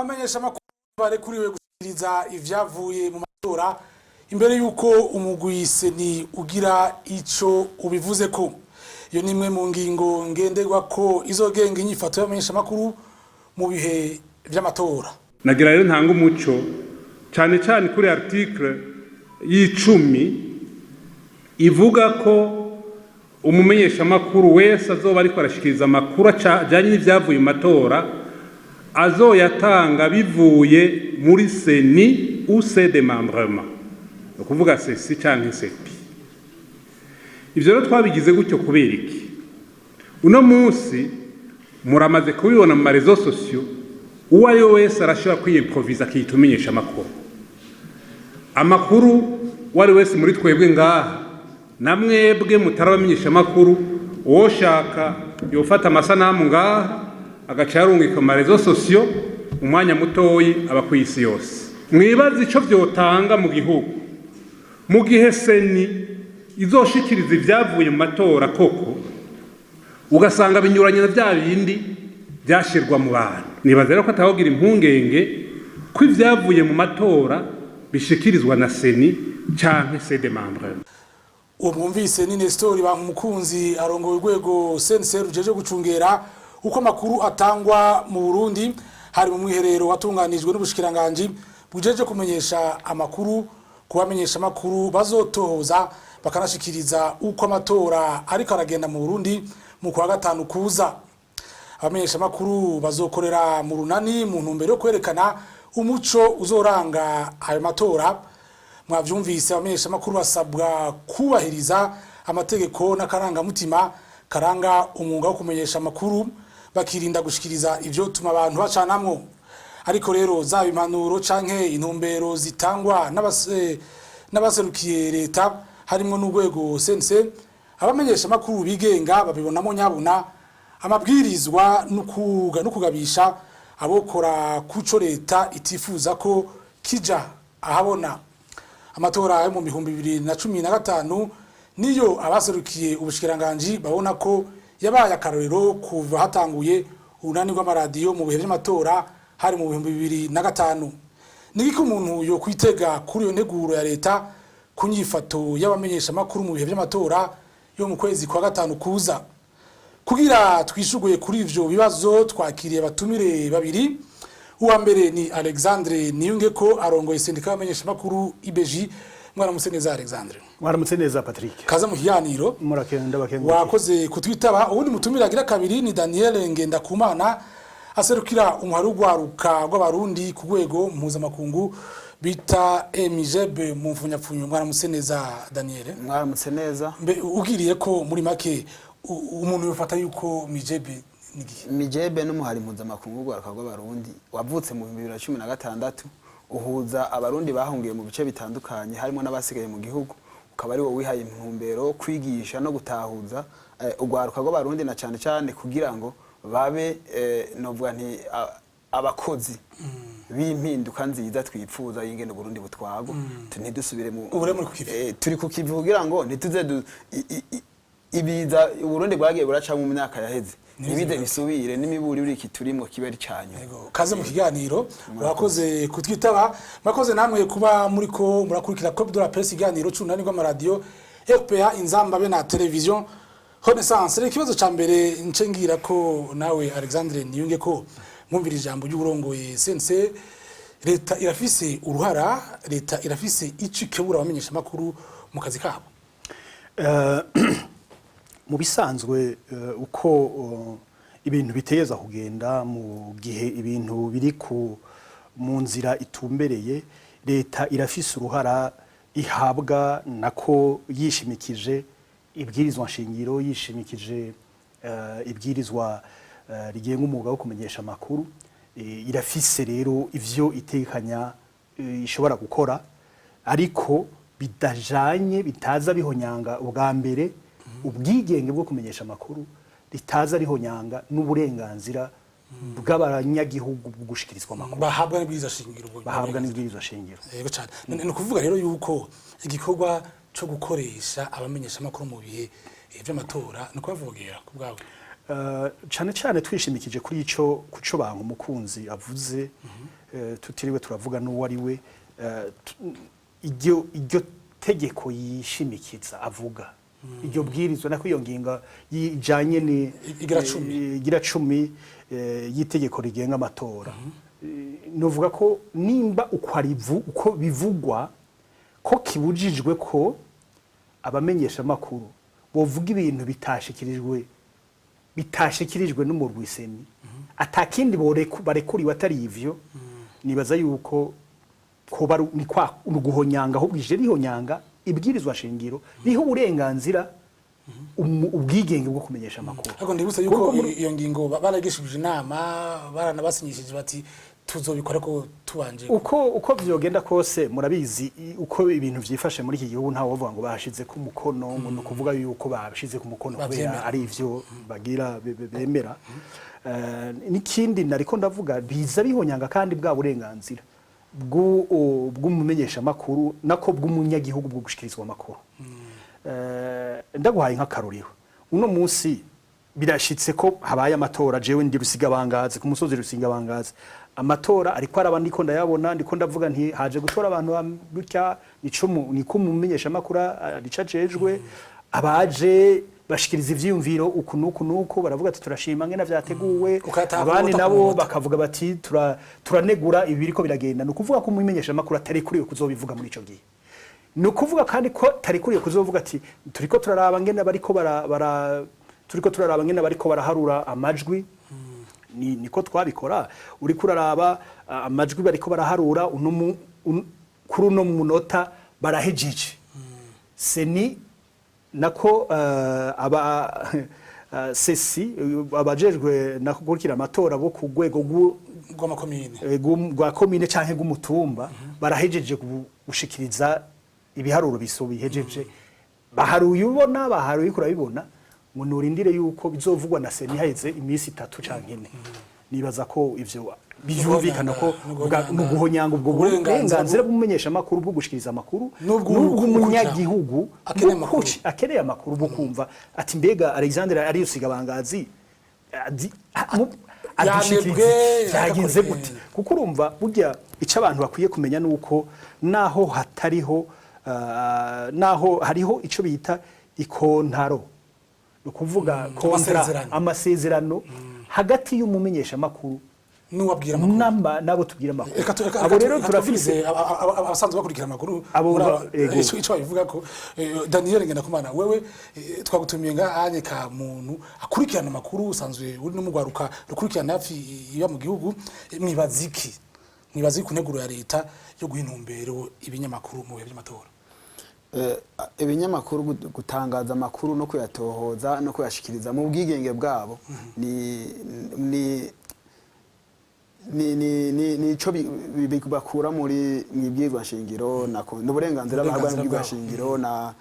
Abamenyesha amakuru barekuriwe gushikiriza ivyavuye mu matora imbere y'uko umugwi CENI ugira ico ubivuze ko. Iyo ni imwe mu ngingo ngenderwa ko izogenga inyifato y'abamenyesha amakuru mu bihe vy'amatora. Nagira rero ntanga umuco cyane cyane kuri article y'icumi ivuga ko umumenyeshamakuru wese azoba ariko arashikiriza amakuru ajanye n'ivyavuye mu matora azoyatanga bivuye muri CENI ou ses démembrements, ni ukuvuga CECI canke CEPI. Ivyo rero twabigize gutyo kubera iki? Uno munsi muramaze kubibona mu ma réseaux sociaux, uwo ari we wese arashobora kwiyimproviza akiyita umenyesha amakuru. Amakuru uwo ari wese muri twebwe ngaha na mwebwe mutarabamenyesha amakuru, uwoshaka yofata amasanamu ngaha agaca yarungika mu ma réseaux sociaux, mu mwanya mutoyi aba ku isi yose. Mwibaze ico vyotanga mu gihugu mu gihe CENI izoshikiriza ivyavuye mu matora koko ugasanga binyuranye na vya bindi byashirwa mu bantu. Nibaza rero ko atawogira impungenge ko ivyavuye mu matora bishikirizwa na CENI canke ses démembrements. Uwo mwumvise ni Nestor Bankumukunzi, arongoye urwego CNC rujeje gucungera uko amakuru atangwa mu Burundi. Hari mu mwiherero watunganijwe n'ubushikiranganji bujeje kumenyesha amakuru kubamenyesha amakuru bazotohoza bakanashikiriza uko amatora ariko aragenda mu Burundi mu kwa gatanu kuza. Abamenyesha amakuru bazokorera mu runani mu ntumbero yo kwerekana umuco uzoranga ayo matora. Mwavyumvise, abamenyesha amakuru basabwa kubahiriza amategeko n'akarangamutima karanga umwuga wo kumenyesha amakuru, bakirinda gushikiriza ivyo tuma abantu bacanamwo. Ariko rero zaba impanuro canke intumbero zitangwa n'abaserukiye leta harimwo n'urwego CNC, abamenyesha amakuru bigenga babibonamo nyabuna amabwirizwa n'ukugabisha abokora kuco leta itifuza ko kija ahabona. Amatora yo mu 2015 niyo abaserukiye ubushikiranganji babona ko yabaye akarorero kuva hatanguye urunani rw'amaradiyo mu bihe vy'amatora, hari mu 2005. Nigiki umuntu yo kwitega kuri iyo nteguro ya leta ku nyifato y'abamenyesha amakuru mu bihe vy'amatora yo mu kwezi kwa gatanu kuza? Kugira twishuguye kuri ivyo bibazo, twakiriye abatumire babiri. Uwa mbere ni Alexandre Niyungeko, arongoye sendika y'abamenyesha amakuru IBJ. Mwaramutse neza, Alexandre. Mwaramutse neza, Patrick. Kaza mu kiganiro. Murakenda bakengurukiye. Wakoze kutwitaba. Uwundi mutumire agira kabiri ni Daniel Ngendakumana, aserukira umuhari w'urwaruka rw'Abarundi ku rwego mpuzamakungu bita MIJEB mu mfunyapfunyo. Mwaramutse neza, Daniel. Mwaramutse neza. Mbe ugiriye ko muri make umuntu yofata yuko MIJEB ni igihe? MIJEB n'umuhari mpuzamakungu w'urwaruka rw'Abarundi wavutse mu 2016, uhuza Abarundi bahungiye mu bice bitandukanye harimo n'abasigaye mu gihugu, ukaba ari wo wihaye intumbero yo kwigisha no gutahuza urwaruka rw'Abarundi, na cyane cyane kugira ngo babe novuga nti abakozi b'impinduka nziza twipfuza y'ingene Burundi butwagwa, ntidusubire mu Ubu rero muri ku kivi. Turi ku kivi kugira ngo ntituze ibiza Uburundi bwagiye buraca mu myaka yaheze ntibize bisubire, n'imiburi uri iki turimo kibe ari canyu. Yego, kaze mu kiganiro, murakoze kutwitaba. Murakoze namwe kuba muriko murakurikira Cop de la Presse, ikiganiro c'urunani rw'amaradiyo RPA Inzamba be na television Renaissance. Rero ikibazo ca mbere nce ngira ko nawe Alexandre Niyunge ko mwumvira ijambo ry'uburongoye CNC: leta irafise uruhara, leta irafise ico ikebura abamenyesha makuru mu kazi kabo? Mu bisanzwe uko ibintu biteza kugenda mu gihe ibintu biri ku mu nzira itumbereye, leta irafise uruhara ihabwa nako yishimikije ibwirizwa nshingiro, yishimikije ibwirizwa rigenga umwuga wo kumenyesha amakuru. Irafise rero ivyo itekanya ishobora gukora, ariko bidajanye bitaza bihonyanga ubwa mbere ubwigenge bwo kumenyesha amakuru, ritaza rihonyanga n'uburenganzira bw'abanyagihugu bwo gushikirizwa amakuru bahabwa n'ibwirizwa shingiro ubwo. Bahabwa n'ibwirizwa shingiro. Yego cyane. Ni ukuvuga rero yuko igikorwa cyo gukoresha abamenyesha amakuru mu bihe vy'amatora ni ukubavogera ku bwawe? Cane cane twishimikije kuri ico kuco banka umukunzi avuze, tutiriwe turavuga n'uwo ari we, iryo tegeko yishimikiza avuga, iryo bwirizwa, nako iyo ngingo yijanye ni Igira cumi. Igira 10 y'itegeko rigenga amatora. Novuga ko nimba uko ari uko bivugwa ko kibujijwe ko abamenyesha makuru bovuga ibintu bitashikirijwe n'umurwi CENI, atakindi barekuriwe atari ivyo, nibaza yuko ko ni kwa guhonyanga, ahubwo ije rihonyanga ibwirizwa shingiro riho uburenganzira, ubwigenge bwo kumenyesha amakuru. Ariko ndibutse yuko Kuko iyo ngingo baragishije inama, baranabasinyishije bati tuzobikora ko tubanje. Uko vyogenda kose, murabizi uko ibintu vyifashe muri iki gihugu, ntawe wovuga ngo bashize ku mukono, ngo ni ukuvuga yuko bashize ku mukono kubera Bavyemera. ari ivyo bagira bemera. N'ikindi nariko ndavuga, biza bihonyanga kandi bwa burenganzira bw'umumenyeshamakuru, nako bw'umunyagihugu, bwo gushikirizwa amakuru. Ndaguhaye nk'akarorero, uno munsi birashitse ko habaye amatora, jewe ndi Rusigabangazi, ku musozi Rusigabangazi, amatora ariko araba, ndiko ndayabona, ndiko ndavuga nti haje gutora abantu gutya, nico niko umumenyesha makuru rica jejwe, abaje bashikiriza ivyiyumviro uku nuku nuku, baravuga ati turashima ngena vyateguwe, Ukataha abandi ku nabo munota. bakavuga bati turanegura ibi biriko biragenda. Ni ukuvuga ko umumenyesha makuru atari kuriwe kuzobivuga muri ico gihe. Ni ukuvuga kandi ko tarekuriye kuzovuga ati turiko turaraba ngene bariko bara, bara turiko turaraba ngene bariko baraharura amajwi. Niko twabikora, uriko uraraba amajwi bariko baraharura uno kuri uno munota barahejeje. CENI, nako aba CECI, abajejwe nako gukurikira amatora bo ku rwego rw'amakomine, rwa komine canke rw'umutumba, barahejeje gushikiriza ibiharuro biso bihejeje, baharuye, ubona baharuye, uriko urabibona, ngo nurindire yuko bizovugwa na CENI haheze iminsi 3 canke 4. Nibaza ko ivyo byumvikana ko Nuguhonyanga ni uguhonyanga ubwo uburenganzira burenganzira bw'umumenyeshamakuru bwo gushikiriza amakuru n'ubw'umunyagihugu n'ubw'umunyagihugu akeneye amakuru. Akeneye amakuru, bwo kumva ati mbega Alexandre ariyo Sigabangazi adushikiriza Yanebwe, byagenze agakora gute? Kuko urumva burya icyo abantu bakwiye kumenya ni uko naho hatariho, naho hariho icyo bita ikontaro, ni ukuvuga kontra, Amasezerano. amasezerano hagati y'umumenyeshamakuru n'uwabwira amakuru n'abo tubwira amakuru. Reka Abo rero reka turafise tuvugirize abasanzwe bakurikira amakuru Abo muri ego. ico babivuga ko Daniel Ngendakumana, wewe twagutumiye nga anye ka muntu akurikirana amakuru, usanzwe uri n'umugwaruka rukurikirana hafi iba mu gihugu. Mwibaza iki ku nteguro ya leta yo guha intumbero ibinyamakuru mu bihe by'amatora? Ibinyamakuru gutangaza amakuru no kuyatohoza no kuyashikiriza mu bwigenge bwabo ni ico bakura muri mwibwirwa shingiro na n'uburenganzira bahabwa Uburenganzira n'ibwirwa bwabo. shingiro, na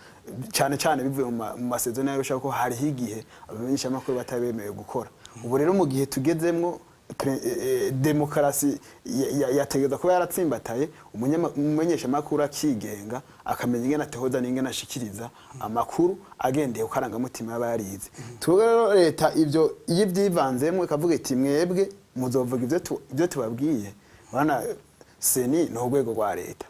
cyane cyane bivuye mu masezerano y'Arusha, ko hariho igihe abamenyeshamakuru batabemerewe gukora. Ubu rero mu gihe tugezemwo, demokarasi yategerezwa kuba yaratsimbataye, umumenyeshamakuru akigenga, akamenya ingene atohoza n'ingene ashikiriza amakuru agendeye ku karangamutima yaba yarize. Twebwe rero leta ibyo iyo ibyivanzemwo ikavuga iti mwebwe muzovuga ibyo tubabwiye, bana CENI ni urwego rwa leta,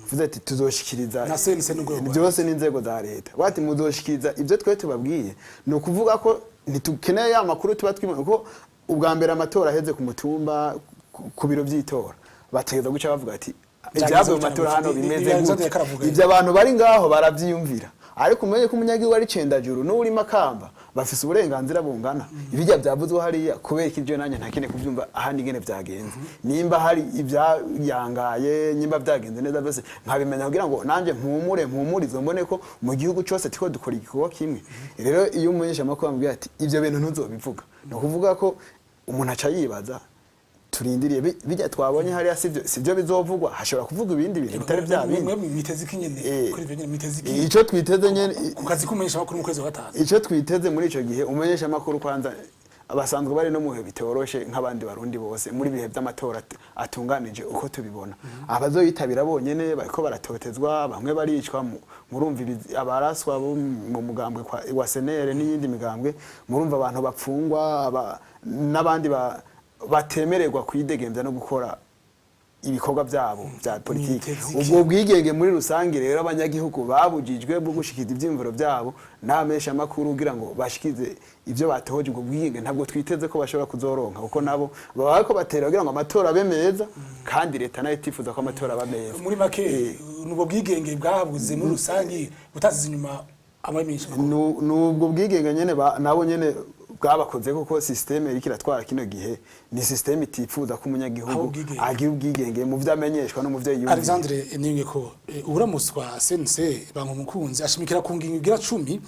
vuze ati tuzoshikiriza Na CNC ni urwego rwa byose n'inzego za leta, bati muzoshikiriza ibyo twe tubabwiye, ni ukuvuga ko ntitukeneye ya makuru tuba twimwe, kuko ubwa mbere amatora aheze ku mutumba, ku biro by'itora, bategereza guca bavuga ati ibyavuye mu matora hano bimeze Alexander gute. Karavuga. Ibyo abantu bari ngaho barabyiyumvira, ariko umenye ko umunyagihugu ari Cendajuru n'uri Makamba bafise uburenganzira bungana. Ibijya byavuzwe hariya, kubera ko ibyo nanjye ntakeneye kubyumva ahandi ingene byagenze, nimba hari ibyayangaye, nimba byagenze neza, byose nkabimenya kugira ngo nanjye mpumure, mpumurize, mbone ko mu gihugu cyose turiko dukora igikorwa kimwe. Rero iyo umumenyeshamakuru amubwiye ati ibyo bintu ntuzobivuga, ni ukuvuga ko umuntu aca yibaza, turindiriye bijya twabonye hariya sivyo bizovugwa, hashobora kuvuga ibindi bintu bitari bya bindi. Mwe mwiteze iki nyene kuri ivyo nyene, mwiteze iki Ico twiteze nyene ku kazi k'umumenyeshamakuru mu kwezi kwa gatanu? Icyo twiteze muri icyo gihe, umumenyeshamakuru kwanza Basanzwe bari no mu bihe bitoroshe nk'abandi Barundi bose, muri bihe by'amatora atunganije uko tubibona. Abazoyitabira bonyene bariko baratotezwa, bamwe baricwa. Murumva abaraswa bo mu mugambwe wa CNL n'iyindi migambwe, murumva abantu bapfungwa, n'abandi batemererwa kwidegemvya no gukora ibikorwa byabo bya politiki. Mwiteze iki? Ubwo bwigenge muri rusange rero abanyagihugu babujijwe bwo gushikiza ivyiyumviro byabo n'amesha makuru kugira ngo bashikize ivyo batohoje, ubwo bwigenge ntabwo twiteze ko bashobora kuzoronka, kuko nabo baba bariko batera kugira ngo amatora abe meza, kandi leta nayo itifuza ko amatora aba meza. Muri make, nubwo bwigenge bwabuze muri rusange butasize inyuma abamenyesha makuru. Nubwo bwigenge nyene nabo nyene bwabakoze, kuko système iriko iratwara kino gihe ni système itifuza ko umunyagihugu Aho ubwigenge. agira ubwigenge mu vyo amenyeshwa no mu vyo yiyumvira. Alexandre Niyongeko, uramuswa CNC Bankumukunzi ashimikira ku ngingo igira 10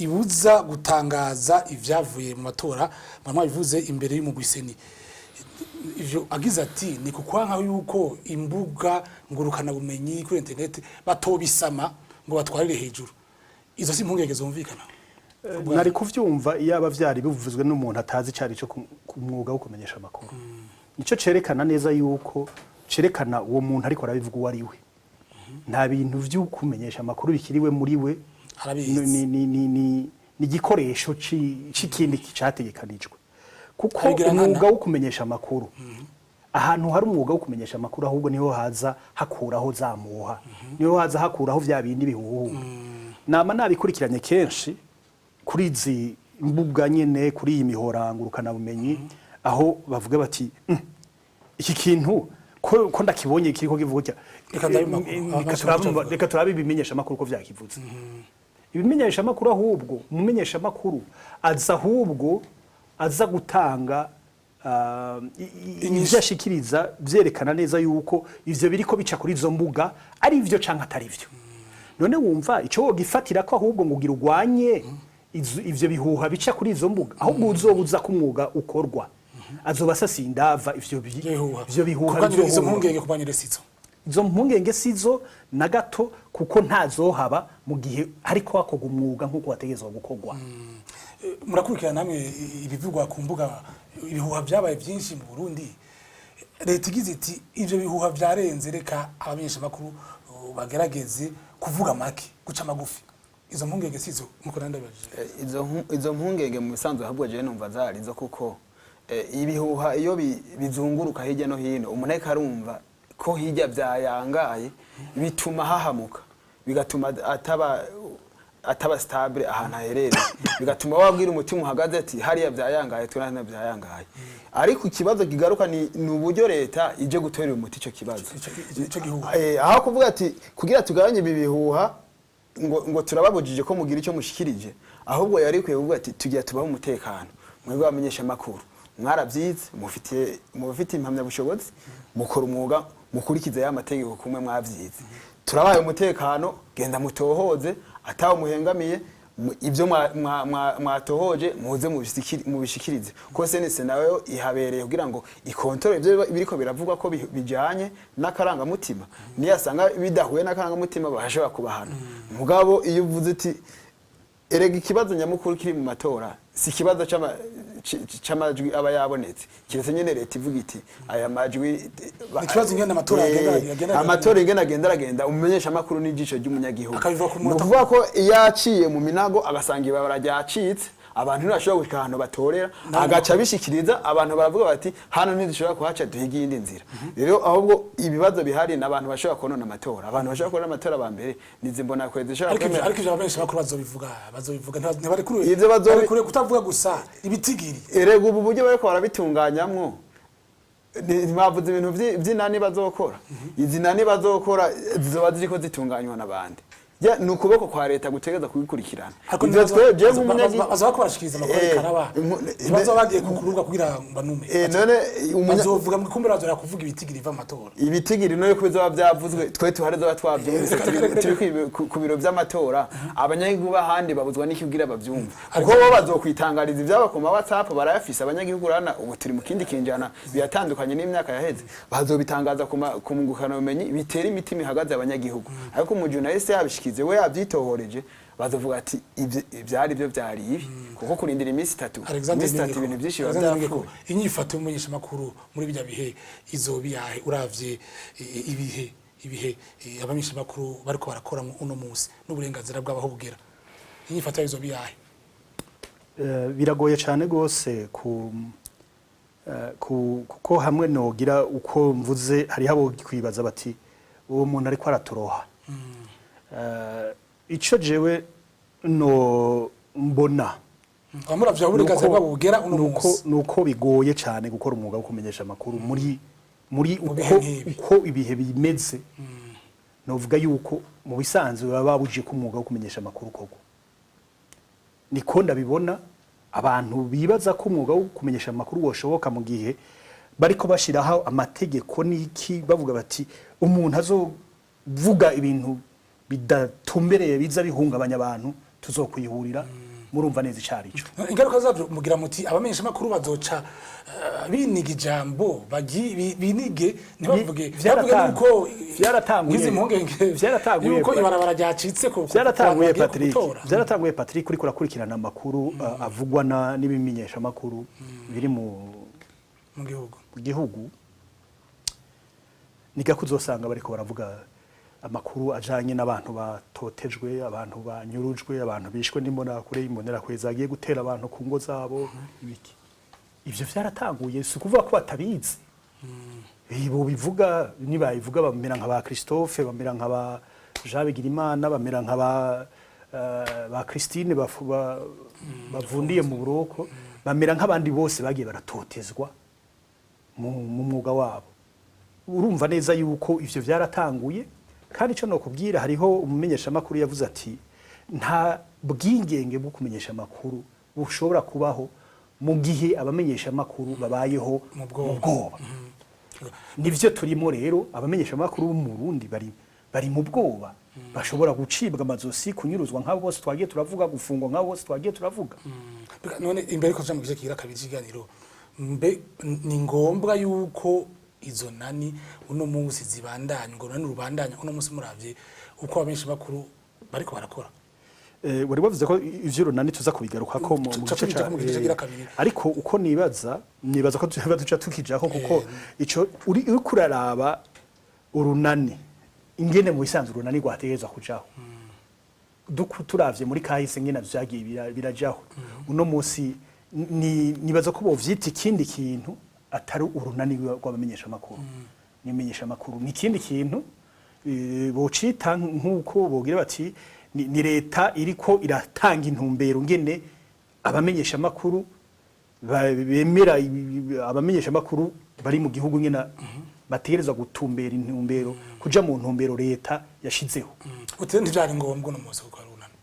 ibuza gutangaza ivyavuye mu matora, mama bivuze imbere y'umugwi CENI. Ivyo agize ati ni kukwanka yuko imbuga ngurukana bumenyi kuri internet batobisama ngo batwarire hejuru. Izo si impungenge zumvikana? Nari kuvyumva iyaba vyari bivuzwe n'umuntu atazi icari cyo ku mwuga wo kumenyesha amakuru. Nico cerekana neza yuko cerekana uwo muntu ariko arabivuga uwo ari we. Nta bintu vyo kumenyesha amakuru bikiriwe muri we. Arabizi. Ni igikoresho c'ikindi categekanijwe, kuko Abigira nkana. umwuga wo kumenyesha amakuru, ahantu hari umwuga wo kumenyesha amakuru, ahubwo niho haza hakuraho zamuha, niho haza hakuraho vya bindi bihuhuha. Nama nabikurikiranye kenshi kuri izi mbuga nyene, kuri iyi mihora ngurukanabumenyi, aho bavuga bati: Iki kintu ko ndakibonye kiriko kivuga gutya." Reka ndabe amakuru. Reka reka turabe ibimenyesha amakuru ko vyakivuze. Ibimenyesha amakuru, ahubwo umumenyesha amakuru aza, ahubwo aza gutanga ivyo ashikiriza vyerekana neza yuko ivyo biriko bica kuri izo mbuga ari ivyo canke atari vyo. None wumva ico wogifatira ko ahubwo ngo ugira urwanye ivyo bihuha bica kuri izo mbuga, ahubwo uzobuza ko umwuga ukorwa azoba asasiye indava ivyo bihuha. Ivyo bihuha Kuko izo bizohuha. mpungenge ku banyeresizo. Izo mpungenge sizo na gato, kuko ntazohaba mu gihe hariko hakorwa umwuga nk'uko wategerezwa gukorwa. Murakurikirana namwe ibivugwa ku mbuga. Ibihuha byabaye byinshi mu Burundi. Leta igize iti ivyo bihuha byarenze, reka abamenyesha makuru bagerageze kuvuga make, guca magufi. Izo mpungenge sizo nkuko nandabajije? Izo mpungenge mu bisanzwe ahubwo jewe numva zari zo, kuko ibihuha iyo bizunguruka hirya no hino, umuntu ariko arumva ko hirya vyayangaye, bituma hahamuka, bigatuma ataba stable ahantu aherereye, bigatuma wabwira umutima uhagaze ati hariya vyayangaye, twe hano vyayangaye. Ariko ikibazo kigaruka ni uburyo leta ije gutorera umuti ico kibazo. Ico gihuha. Aho kuvuga ati kugira tugabanye ibi bihuha ngo turababujije ko mugira icyo mushikirije, ahubwo yari ikwiye kuvuga ati tugira tubahe umutekano, mwebwe bamenyesha amakuru mwarabyize, mufite impamyabushobozi, mukora umwuga mukurikiza ya mategeko kumwe mwavyize, turabaye umutekano, genda mutohoze atawe muhengamiye, ibyo mwatohoje muze mubishikirize, ko CNC nayo ihabereye kugira ngo ikontorore ibyo biriko biravugwa ko bijanye n'akarangamutima. Niyasanga bidahuye n'akarangamutima barashobora kubahana. Mugabo iyo uvuze uti erega ikibazo nyamukuru kiri mu matora si ikibazo c'amajwi aba yabonetse, kiretse nyene leta ivuga iti aya majwi. Ikibazo ingene amatora agenda. Amatora ingene agenda aragenda, umumenyesha amakuru n'ijisho ry'umunyagihugu. Akabiva ku Ni munota. ukuvuga ko iyo yaciye mu minago agasanga ibarabara ryacitse, abantu ntibashobora gushika ahantu batorera, agaca abishikiriza abantu, baravuga bati hano ntidushobora kuhaca, duhiga iyindi nzira. Rero ahubwo ibibazo bihari ni abantu bashobora konona amatora. Abantu bashobora konona amatora ba mbere ni izi mbonakure zishobora Ariko kwemera. Ariko ivyo abamenyesha makuru bazobivuga, ntibarekuriwe Ivyo barekuriwe kutavuga gusa ibitigiri. Erega ubu buryo bariko barabitunganyamwo, ntibavuze ibintu vy'inani bazokora. Izi nani bazokora zizoba ziriko zitunganywa n'abandi. Ni ukuboko kwa leta gutegereza kubikurikirana. Ariko Ivyo twe jewe nk'umunyagi- bazoba ko barashikiriza amakuru karaba, ntibazoba bagiye ku kurubuga kugira banume. None Bazovuga mu kumbura, bazora kuvuga ibitigiri biva mu matora. Ibitigiri no ko bizoba byavuzwe, twe tuhari zoba twabyumvise turi ku biro vy'amatora. Abanyagihugu b'ahandi babuzwa n'iki kugira bavyumve? Kuko bo bazokwitangariza ivyaba ku ma WhatsApp, barayafise abanyagihugu. Rana ubu turi mu kindi kinjana, biratandukanye n'imyaka yaheze. Bazobitangaza ku ngukana bumenyi, bitera imitima ihagaze abanyagihugu. Ariko umujournaliste yabishikize, we yavyitohoreje. Bazovuga ati ivyari byo vyari ibi, kuko kurindira iminsi 3, Alexander iminsi 3 Niyongeko, ibintu byinshi biba Alexander Niyongeko, vyapfuye. Inyifato y'umumenyeshamakuru muri bijya bihe izoba iyahe, uravye ibihe abamenyeshamakuru bariko barakora uno munsi n'uburenganzira bwabo aho bugera? Inyifato yayo izoba iyahe? Biragoye cyane rwose kuko hamwe nogira uko mvuze, hariho abo kwibaza bati uwo muntu ariko araturoha. Ico jewe no mbona Abamuravye aho uburenganzira bwabo bugera uno munsi. Nuko bigoye cyane gukora umwuga wo kumenyesha amakuru muri Mu bihe uko nk'ibi. uko ibihe bimeze. Novuga yuko mu bisanzwe baba babujije ko umwuga wo kumenyesha amakuru koko, niko ndabibona. Abantu bibaza ko umwuga wo kumenyesha amakuru woshoboka mu gihe bariko bashiraho amategeko n'iki, bavuga bati umuntu azovuga ibintu bidatumbereye biza bihungabanya abantu tuzokwihurira, murumva neza icarico. Ingaruka zavyo mugira muti abamenyeshamakuru bazoca biniga ijambo, binige ntibavuge nuko ngizi impungenge yuko ibarabara ryacitse ko Vyaratanguye, ku bantu bagiye Patrick. gutora. Vyaratanguye, Patrick. Uriko urakurikirana amakuru avugwa n'ibimenyesha amakuru biri mu mu gihugu, gihugu, nigako uzosanga bariko baravuga amakuru ajanye n'abantu batotejwe, abantu banyurujwe, abantu bishwe n'imbonerakure, imbonerakure zagiye gutera abantu ku ngo zabo, ibiki. Ivyo vyaratanguye, si ukuvuga ko batabizi. Ibo bivuga nibayivuga bamera nka ba Christophe, bamera nka ba Jean Bigirimana, bamera nka ba Christine bavundiye mu buroko, bamera nk'abandi bose bagiye baratotezwa mu mwuga wabo. Urumva neza yuko ivyo vyaratanguye. Kandi ico nokubwira, hariho umumenyeshamakuru yavuze ati nta bwigenge bwo kumenyesha amakuru bushobora kubaho mu gihe abamenyeshamakuru babayeho mu bwoba. Mu bwoba. Nivyo turimo rero. Abamenyeshamakuru bo mu Burundi bari mu bwoba, bashobora gucibwa amazosi, kunyuruzwa nk'abo bose twagiye turavuga, gufungwa nk'abo bose twagiye turavuga. Mbega none imbere ko tuja mu gice kigira kabiri c'ikiganiro, mbe ni ngombwa yuko izo nani uno munsi zibandanya, ngo nani rubandanya uno munsi, muravye uko abamenyeshamakuru bariko barakora? Wari wavuze ko ivy'urunani tuza kubigarukako mu Tuca gice tubijako mu gice kigira kabiri. Ariko uko nibaza ko tuba duca tukijako, kuko ico uriko uraraba urunani, ingene mu bisanzwe urunani rwategerezwa kujaho, turavye muri kahise ngene vyagiye birajaho, uno munsi nibaza ko bovyita ikindi kintu atari urunani rw'abamenyesha makuru n'imenyesha makuru. Ni ikindi kintu bocita, nk'uko bogira bati ni leta iriko iratanga intumbero ngene abamenyesha makuru bemera abamenyesha makuru bari mu gihugu nyene bategerezwa gutumbera intumbero, kuja mu ntumbero leta yashizeho. Uti ntivyari ngombwa uno munsi kuko ari urunani?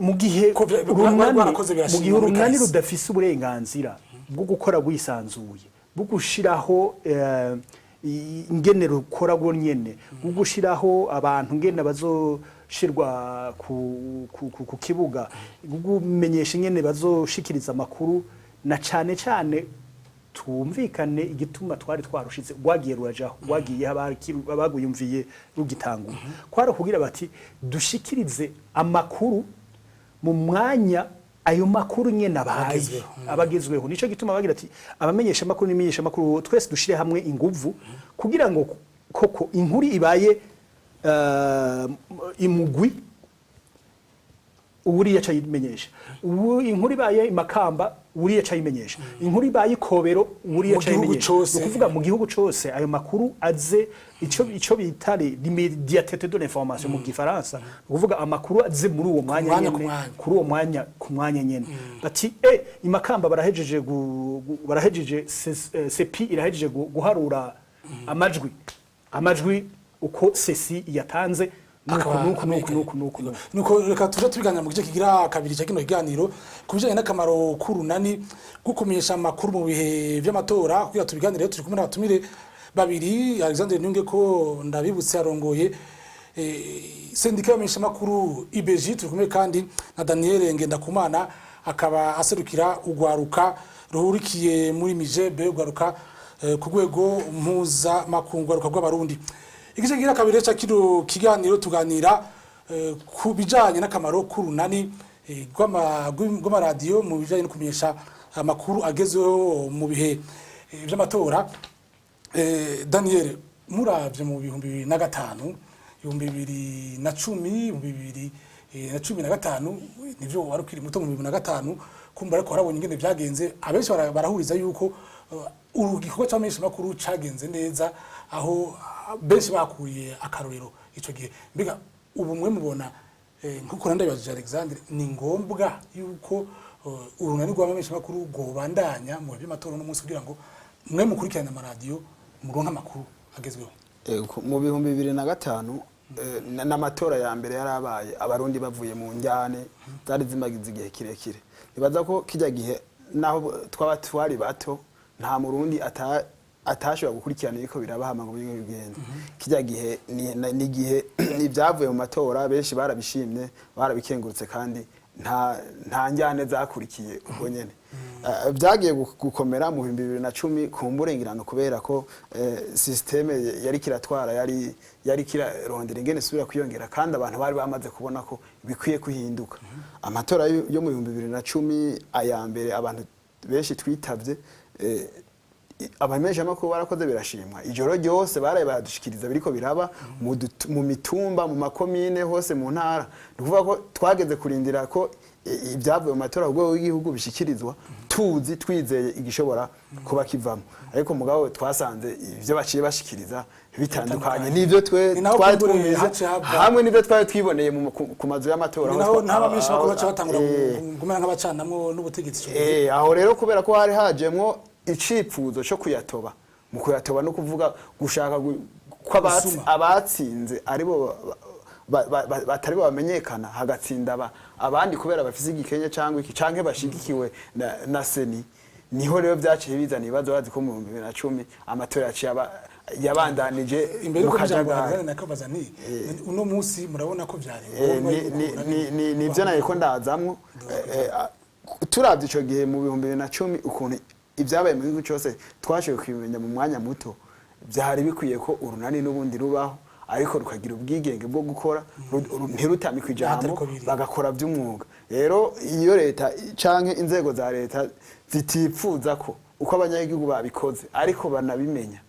Mu gihe Ko urunani rwarakoze mu birashimwa gihe muri urunani kahise. rudafise uburenganzira bwo gukora rwisanzuye, bwo gushiraho ingene rukora rwo nyene, bwo gushiraho abantu ngene bazoshirwa ku kibuga, bwo kumenyesha ingene bazoshikiriza amakuru, na cane cane twumvikane igituma twari twarushize, rwagiye rurajaho, rwagiye abaguyumviye rugitangura, kwari kugira bati dushikirize amakuru mu mwanya ayo makuru nyene abaye abagezweho. Abagezweho. Nico gituma bagira ati abamenyesha makuru n'imenyesha makuru twese dushire hamwe inguvu kugira ngo koko inkuru ibaye imugwi uriya aca yimenyesha, ubu inkuru ibaye imakamba uriya aca yimenyesha, inkuru ibaye ikobero uriya Mu aca gihugu yimenyesha. cose. Ni ukuvuga mu gihugu cose ayo makuru aze, ico bita l'immédiateté de l'information mu gifaransa, ni ukuvuga amakuru aze muri uwo mwanya mwanya ku nyene, mwanya. kuri uwo mwanya, ku mwanya nyene, bati imakamba barahejeje barahejeje CEPI irahejeje guharura amajwi uko CECI yatanze, nuko Akaba nuko nuko amenyekanye. nuko nuko nuko. Nuko reka tuje tubiganira mu gice kigira kabiri cya kino kiganiro ku bijanye n'akamaro k'urunani rwo kumenyesha amakuru mu bihe vy'amatora. Kugira tubiganire turi kumwe n'abatumire babiri: Alexandre Niyunge ko ndabibutse arongoye sendika y'abamenyesha amakuru IBJ, turi kumwe kandi na Daniel Ngendakumana, akaba aserukira urwaruka ruhurikiye muri Mijebe, urwaruka ku rwego mpuzamakungu, urwaruka rw'Abarundi. Igice kigira kabiri cya kino kiganiro tuganira ku bijanye n'akamaro k'urunani rw'amaradiyo mu bijanye no kumenyesha amakuru agezweho mu bihe vy'amatora. Daniel, muravye mu 2005, 2010, 2015, nivyo wari ukiri muto mu 2005 kumva, ariko warabonye ingene vyagenze. Abenshi barahuriza yuko uru gikorwa c'abamenyesha makuru cagenze neza, aho benshi bakuriye akarorero ico gihe. Mbega ubu mwe mubona, nkuko nandabibajije Alexandre, ni ngombwa yuko urunani rw'abamenyesha makuru rwobandanya mu bihe by'amatora no munsi kugira ngo mwe mukurikirane amaradiyo muronke amakuru agezweho? Mu 2005, n'amatora ya mbere yarabaye Abarundi bavuye mu njyane zari zimagize igihe kirekire. Nibaza ko kijya gihe, naho twaba twari bato, nta Murundi atashobora gukurikirana ibiko biraba hama ngo bimwe bigende. Kijya gihe ni igihe ibyavuye mu matora benshi barabishimye, barabikengurutse, kandi nta njyane zakurikiye ubwo nyene. Byagiye gukomera mu 2010 ku mburengirano, kubera ko système yari kiratwara yari kirarondera ingene isubira kwiyongera, kandi abantu bari bamaze kubona ko bikwiye kuhinduka. Amatora yo mu 2010, aya mbere abantu benshi twitavye, abamenyeshamakuru barakoze birashimwa. Ijoro ryose baraye baradushikiriza biriko biraba mu mitumba, mu makomine hose, mu ntara. Ni ukuvuga ko twageze kurindira ko ibyavuye mu matora ku rwego rw'igihugu bishikirizwa, tuzi twizeye igishobora kuba kivamo, ariko mugabo twasanze ibyo baciye bashikiriza bitandukanye n'ibyo twe Ni naho twari kumbure twumvise haciye hava- hamwe n'ibyo twari twiboneye ku mazu y'amatora. Ni aho naho n'abamenyeshamakuru baca batangura kumera nk'abacanamwo n'ubutegetsi ico gihe. Aho rero kubera ko hari hajemwo icipfuzo cyo kuyatoba, mu kuyatoba no kuvuga gushaka ko Gusuma. abatsinze aribo batari bo bamenyekana, hagatsinda abandi kubera bafise igikenye cyangwa iki canke bashigikiwe na CENI. Niho rero byaciye bizana ibibazo. Bazi ko mu 2010 amatora yaciye yabandanije Imbere mu yuko ijambo kajagari. Alexandre nakabaza nti uno munsi murabona ko vyari ngombwa yuko Nivyo nariko ndazamwo. Turavye ico gihe mu 2010, ukuntu ibyabaye mu gihugu cyose twashoboye kubimenya mu mwanya muto, byari bikwiye ko urunani n'ubundi rubaho, ariko rukagira ubwigenge bwo gukora, ntirutamikwe ijambo, Atariko biri. bagakora by'umwuga. Rero iyo leta canke inzego za leta zitipfuza ko uko abanyagihugu babikoze ariko banabimenya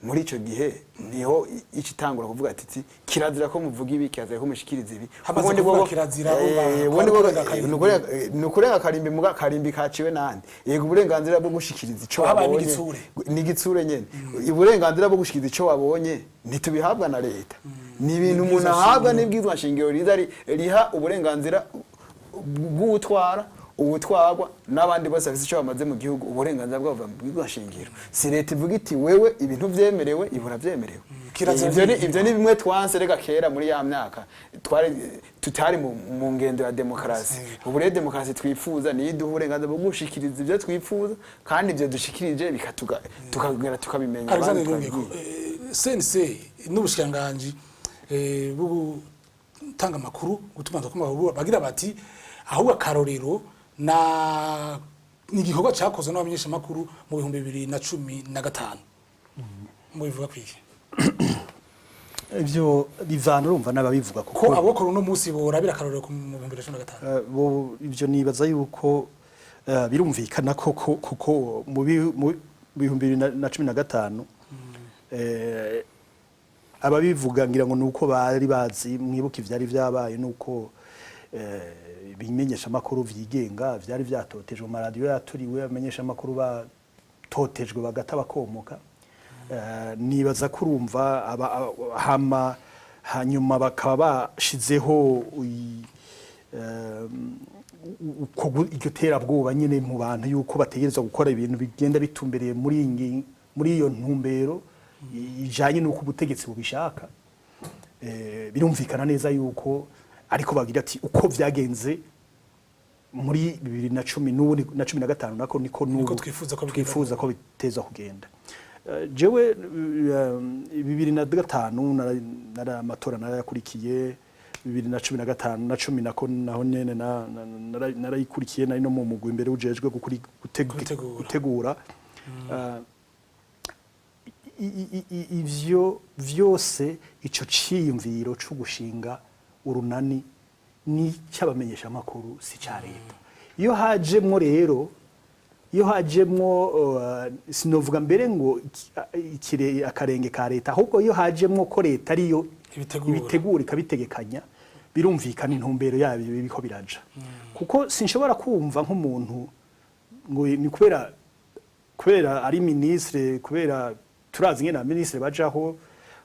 muri ico gihe, niho icitangura kuvuga ati kirazira ko muvuga ibi, kirazira ko mushikiriza ibi. Hamaze Ubundi kuvuga bwo- kirazira, urumva ubundi bwo- kurenga akarimbi. ni ukurenga akarimbi, muga akarimbi kaciwe nande? Yego, uburenganzira bwo gushikiriza ico Habaye wabonye n'igitsure. ni igitsure nyene. Uburenganzira bwo gushikiriza ico wabonye ntitubihabwa na leta, ni ibintu umuntu N'ibwirizwa ahabwa shingiro. n'ibwirizwa shingiro riza riha uburenganzira bw'utwara, ubutwarwa n'abandi bose bafite icyo bamaze mu gihugu. Uburenganzira bwabo buva mu bwirizwa shingiro. Si leta ivuga iti wewe ibintu vyemerewe, ibura vyemerewe. Kirazira. Ivyo ni bimwe twanse rega kera muri ya myaka twari tutari mu ngendo ya demokarasi. Ubu rero demokarasi twifuza niyo iduha uburenganzira bwo gushikiriza ivyo twifuza, kandi ivyo dushikirije bikatuga tukagera tukabimenya Alexander abandi Niyongeko, tukabibwira. CNC n'ubushikiranganji bwo gutanga amakuru, gutumanza kw'amakuru, bagira bati ahubwo akarorero na ni igikorwa cyakozwe n'abamenyeshamakuru mu 2015. Mubivuga kwiki? Ivyo bivana, urumva, n'ababivuga ko kuko abokora uno munsi borabira akarorero ku mu 2015. Ivyo nibaza yuko birumvikana ko kuko mu 2015, ababivuga ngira ngo nuko bari bazi, mwibuka ivyari vyabaye, nuko ibimenyesha makuru vyigenga vyari vyatotejwe, mu maradiyo yaturiwe, abamenyesha makuru batotejwe bagata bakomoka. Nibaza ko urumva hama hanyuma bakaba bashizeho iryo terabwoba nyine mu bantu yuko bategerezwa gukora ibintu bigenda bitumbereye muri iyo ntumbero ijanye n'uko ubutegetsi bubishaka. Birumvikana neza yuko ariko bagira ati uko vyagenze muri 2010 n'ubu na 15 nako niko n'ubu twifuza ko bigenda. Twifuza ko biteza kugenda. Jewe 2005 nara amatora narayakurikiye, 2015 na cumi nako naho nyene narayikurikiye, nari no mu mugwi imbere ujejwe Gutegura. Gutegura. Ivyo vyose, ico ciyumviro co gushinga Urunani ni cy'abamenyesha amakuru, si cya leta. Iyo hajemwo rero, iyo hajemwo sinovuga mbere ngo akarenge ka leta, ahubwo iyo hajemwo ko leta ariyo Ibitegura. ibitegura ikabitegekanya, birumvikana intumbero yabyo biriko biraja, kuko sinshobora kumva nk'umuntu ngo ni kubera ari ministre, kubera turazi ngene ministre bajaho,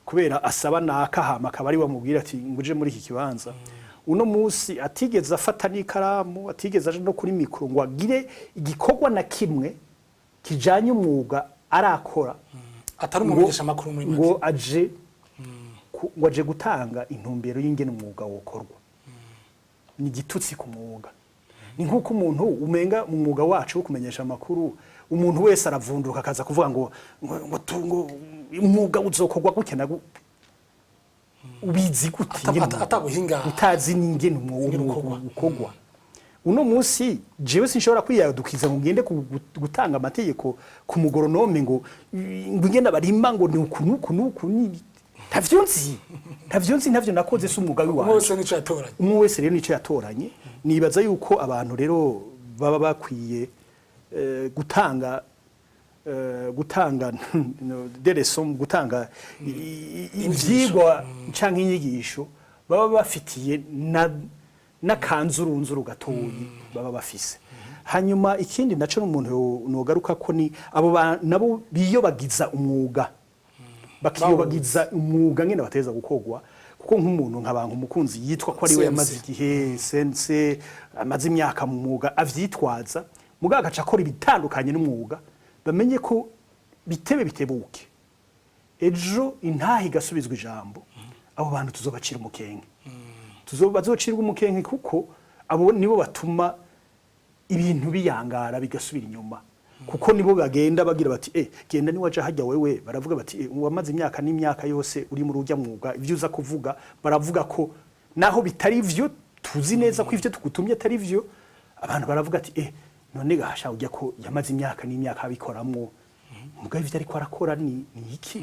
kubera asaba naka, hama akaba ari wamubwira ati ngo uje muri iki kibanza. Uno munsi atigeze afata n'ikaramu, atigeze aje no kuri mikoro ngo agire igikorwa na kimwe kijanye umwuga arakora, atari umumenyesha makuru muri make. Ngo aje gutanga intumbero y'ingene umwuga wokorwa, ni igitutsi ku mwuga. Ni nk'uko umuntu umenga mu mwuga wacu wo kumenyesha amakuru, umuntu wese aravunduka akaza kuvuga ngo umwuga uzokorwa gutya na ubizi gute? Ingene Atabuhinga. Utazi n'ingene Ingene umwuga ukorwa. ukorwa. Uno munsi jewe sinshobora kwiyadukiza ngo ngende gutanga amategeko ku mugoronome ngo ingene barima, ngo ni uku nuku nuku, ntavyo nzi, ntavyo nzi, ntavyo nakoze, si umwuga Umwe w'iwanje. wese nico yatoranye. Umwe wese rero nico yatoranye. Nibaza yuko abantu rero baba bakwiye gutanga des leçons, gutanga ivyigwa canke inyigisho, baba bafitiye na n'akanzurunzuru gatoyi baba bafise. Hanyuma ikindi naco n'umuntu nogaruka ko ni abo nabo biyobagiza umwuga, bakiyobagiza umwuga ngene bateza gukogwa, kuko nk'umuntu nka umukunzi yitwa ko ari we CNC. yamaze igihe sense, amaze imyaka mu mwuga, avyitwaza mugabo agaca akora ibitandukanye n'umwuga, bamenye ko bitebe bitebuke ejo intahe igasubizwa ijambo, abo bantu tuzobacira umukenke, bazocirwa umukenke, kuko abo nibo batuma ibintu biyangara bigasubira inyuma, kuko nibo bagenda bagira bati: "Eh, genda niwaja hajya wewe." Baravuga bati: "Eh, wamaze imyaka n'imyaka yose uri muri urya mwuga, ivyo uza kuvuga baravuga ko naho bitari ivyo, tuzi neza ko ivyo tugutumye atari vyo." Abantu baravuga ati: "Eh, none gasha ujya ko yamaze imyaka n'imyaka abikoramwo, mugabo ivyo ariko arakora ni iki?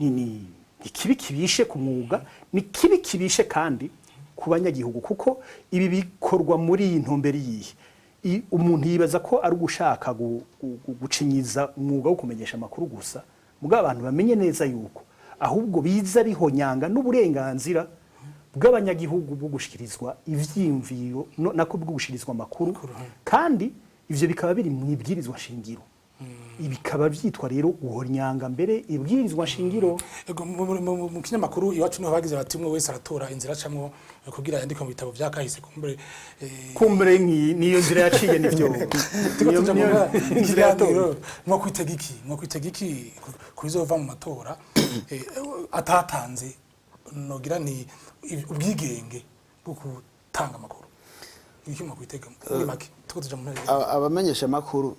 Ni kibi kibishe ku mwuga, ni kibi kibishe kandi ku banyagihugu." Kuko ibi bikorwa muri iyi ntumbero yihe? Umuntu yibaza ko ari ugushaka gucinyiza umwuga wo kumenyesha amakuru gusa, mugabo abantu bamenye neza yuko ahubwo biza bihonyanga n'uburenganzira bw'abanyagihugu bwo gushikirizwa ivyiyumviro nako bwo gushikirizwa amakuru, kandi ivyo bikaba biri mu ibwirizwa shingiro. Ibi bikaba vyitwa rero guhonyanga mbere ibwirizwa shingiro. Ego, mu kinyamakuru Iwacu niho bagize bati umwe wese aratora inzira acamwo kugira yandike mu bitabo vya kahise, kumbure Kumbure niyo nzira yaciye, nivyo. Turiko tuja mu Niyo nzira yatoye. kiganiro. Mwo kwitega iki ku bizova mu matora atatanze nogira ni ubwigenge bwo gutanga amakuru? Ibiki mwo kwitega muri make, turiko tuja mu ntara? Abamenyesha amakuru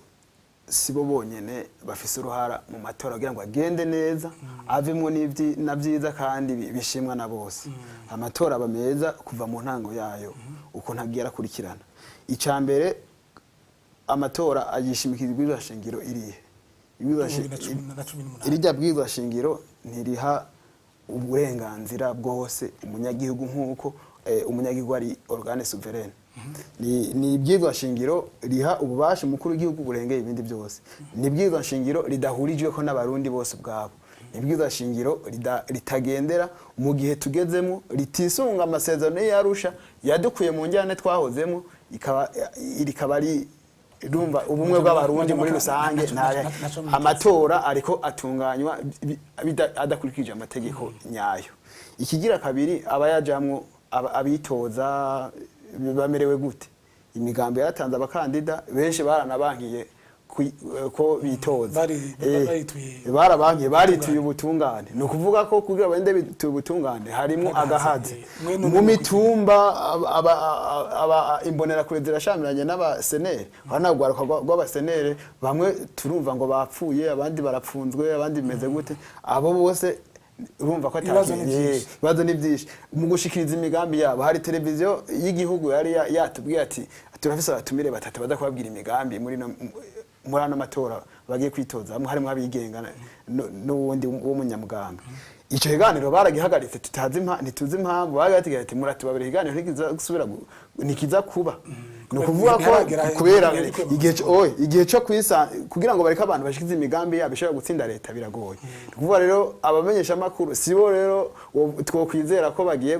si bo bonyene bafise uruhara mu matora kugira ngo agende neza, avemwo na vyiza kandi bishimwa na bose. Amatora aba meza kuva mu ntango yayo ukuntu agiye arakurikirana. Ica mbere, amatora ayishimikira ibwirizwa shingiro irihe? 2018. Irya bwirizwa shingiro ntiriha uburenganzira bwose umunyagihugu nk'uko umunyagihugu ari organe souveraine. Ni ibwirizwa shingiro riha ububasha umukuru w'igihugu burengeye ibindi byose. Ni ibwirizwa shingiro ridahurijweko n'Abarundi bose ubwabo. Ni ibwirizwa shingiro ritagendera mu gihe tugezemo, ritisunga amasezerano y'Arusha yadukuye mu njyane twahozemo, ikaba rikaba ari rumva ubumwe bw'Abarundi muri rusange. Amatora ariko atunganywa adakurikije amategeko nyayo. Ikigira kabiri, abayajamwo, abitoza bamerewe gute? Imigambi yaratanze abakandida benshi, baranabankiye ko bitoza. Barituye. Barabankiye, barituye ubutungane. Ni ukuvuga ko kugira bagende bituye ubutungane harimo agahazi Mwene mu mitumba. Imbonerakure zirashamiranye n'abasenere, urabona urwaruka rw'abasenere bamwe turumva ngo bapfuye, abandi barapfunzwe, abandi bimeze gute. Abo bose urumva ko Ibibazo ni vyinshi. Ibibazo ni byinshi mu gushikiriza imigambi yabo. Hari televiziyo y'igihugu yari yatubwiye ati: "Turafise abatumire batatu baza kubabwira imigambi muri no Muri ano matora bagiye kwitoza hamwe harimo abigenga n'uwundi w'umunyamuganga. Ico kiganiro baragihagaritse, tutazi ntituzi impamvu. Baragatubwira ati: "Muratubabira, ikiganiro ntikiza gusubira ntikiza kuba." Ni ukuvuga ko kubera igihe oye, igihe cyo kwisa kugira ngo bareke abantu bashikize imigambi yabo ishobora gutsinda leta biragoye. Ni ukuvuga rero abamenyesha makuru sibo rero twokwizera ko bagiye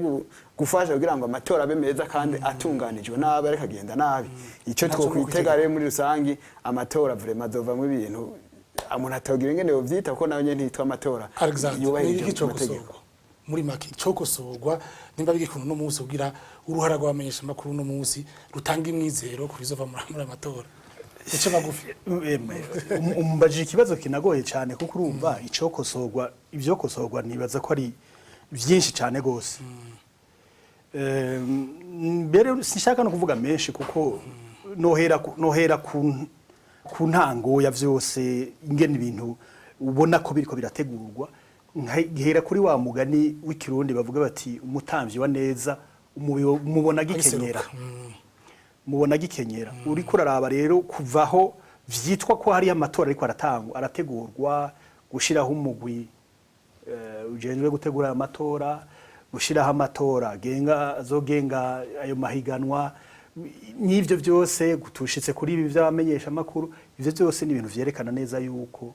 gufasha kugira ngo amatora abe meza kandi atunganijwe nabi, ariko agenda nabi. Icyo Ntaco twokwitega rero muri rusangi, amatora vraiment azovamwo ibintu umuntu atogira ingene yovyita, kuko nayo nyene ntitwa amatora Alexandre, ni yubahirije iki amategeko. cokosorwa muri make? Cokosorwa nimba bigikunda uno munsi kugira uruhara rw'abamenyesha amakuru uno munsi rutanga imwizero ku bizova muri aya matora, ico magufi. Umbajije ikibazo kinagoye cyane, kuko urumva icokosorwa, ibyokosorwa nibaza ko ari byinshi cyane gose. Mbere sinshaka no kuvuga menshi, kuko nohera ku ntango ya vyose, ingene ibintu ubona ko biriko birategurwa, nkahera kuri wa mugani w'ikirundi bavuga bati: "Umutamvyi wa neza umubona gikenyera." Mubona gikenyera. Uriko uraraba rero kuvaho vyitwa ko hariyo amatora ariko aratangwa, arategurwa, gushiraho umugwi ujejwe gutegura ayo matora, gushiraho amatora agenga azogenga ayo mahiganwa, n'ivyo vyose gutushitse kuri ibi vy'abamenyesha makuru, ivyo vyose ni ibintu vyerekana neza yuko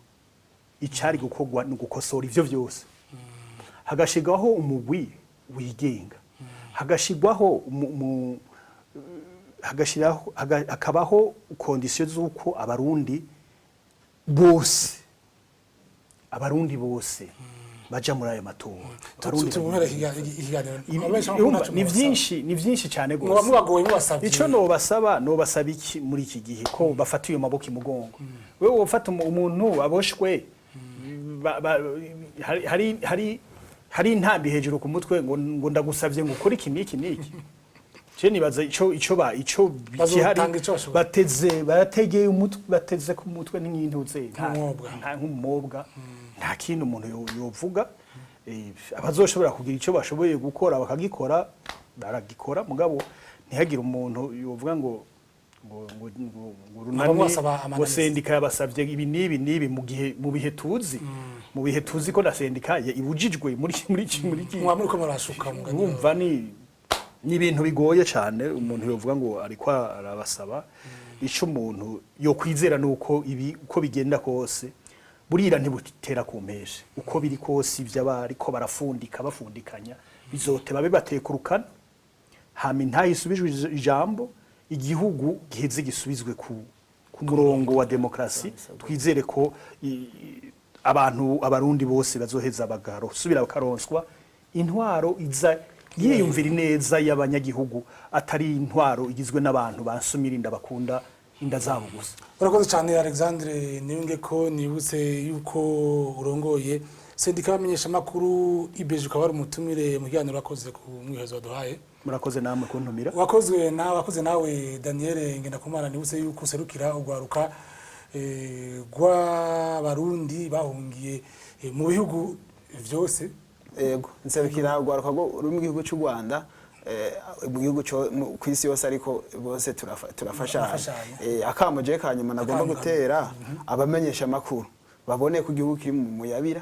icari gukorwa ni ugukosora ivyo vyose, hagashigwaho umugwi wigenga, hagashigwaho hagashiraho hakabaho conditions z'uko abarundi bose baja muri ayo matora. Abarundi Tumuhere ikiganiro. Abamenyesha amakuru Urumva, ntaco ni mubasaba. vyinshi, ni vyinshi cyane Muba gose. mubagoye mubasavye. Ico nobasaba iki muri iki gihe? Ko bafata iyo maboko imugongo. Wewe wofata umuntu aboshwe, hari intambi hejuru ku mutwe, ngo ndagusavye ngo ukore iki n'iki n'iki. Je nibaza ico ba ico Bazotanga gihari ico bashoboye. Bateze, barategeye umutwe, bateze ku mutwe n'intuze Nk'umwobwa. Nk'umwobwa, nta kintu umuntu yovuga. Abazoshobora kugira ico bashoboye gukora bakagikora, baragikora, mugabo ntihagire umuntu yovuga ngo runani Abamwasaba ngo amananiza. sendika yabasavye ibi n'ibi n'ibi, mu gihe mu bihe tuzi ko na sendika ibujijwe muri Muba muriko murashuka mugani. Urumva ni ibintu bigoye cyane umuntu yovuga ngo ariko arabasaba. Ico umuntu yokwizera nuko ibi uko bigenda kose burira ntibutera ku mpeshe. Uko biri kose, ivyo abariko barafundika bafundikanya bizoteba bibatekurukana, hama intahe isubijwe ijambo, igihugu giheze gisubizwe ku murongo wa demokrasi. Twizere ko abantu, abarundi bose bazoheza bagasubira bakaronswa intwaro iza yiyumvira ineza y'abanyagihugu, atari intwaro igizwe n'abantu bansumira inda, bakunda inda zabo gusa. Urakoze cyane, Alexandre Niyunge. Ko nibutse yuko urongoye sendika y'abamenyeshamakuru IBJ, ukaba wari umutumire mu kiganiro. Wakoze ku mwihezo waduhaye. Murakoze namwe kuntumira. Wakozwe nawe, wakoze nawe Daniel Ngendakumana. Nibutse yuko userukira urwaruka rw'abarundi bahungiye mu bihugu vyose. Yego, nserukira urwaruka ruri mu gihugu cy'u Rwanda, mu gihugu ku isi yose, ariko bose turafashanya. Turafashanya. Akamo je kanyuma nagomba Akamo. gutera abamenyesha amakuru, babone ko igihugu kiri mu muyabira.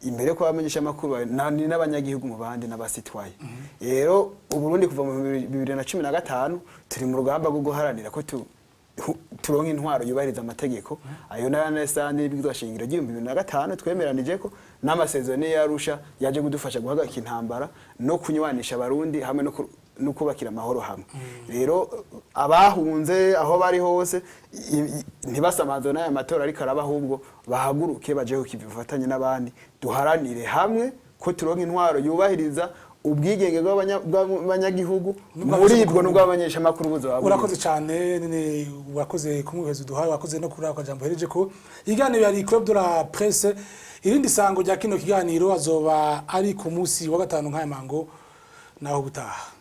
Imbere ko abamenyesha amakuru ni n'abanyagihugu mu bandi n'abasitwaye. Rero Uburundi kuva mu 2015 turi mu rugamba rwo guharanira ko turonka intwaro yubahiriza amategeko, ayo nayo n'isandi n'ibwirizwa shingiro ry'ibihumbi 2005 twemeranije ko n'amasezerano y'Arusha yaje kudufasha guhagarika intambara no kunywanisha abarundi hamwe no kubakira amahoro hamwe. Rero abahunze aho bari hose ntibasamazwe n'aya matora ariko araba, ahubwo bahaguruke baje kukivifatanye n'abandi, duharanire hamwe ko turonka intwaro yubahiriza ubwigenge bw'abanyagihugu. Muri bwo n'ubw'abamenyeshamakuru buzoba buri. Urakoze cyane nene, urakoze kumwiheza uduhaye, wakoze no kuri ako kajambo hereje ko iganiro yari Club de la Presse. Irindi sango rya kino kiganiro azoba ari ku munsi wa gatanu nk'aya mango. Naho butaha.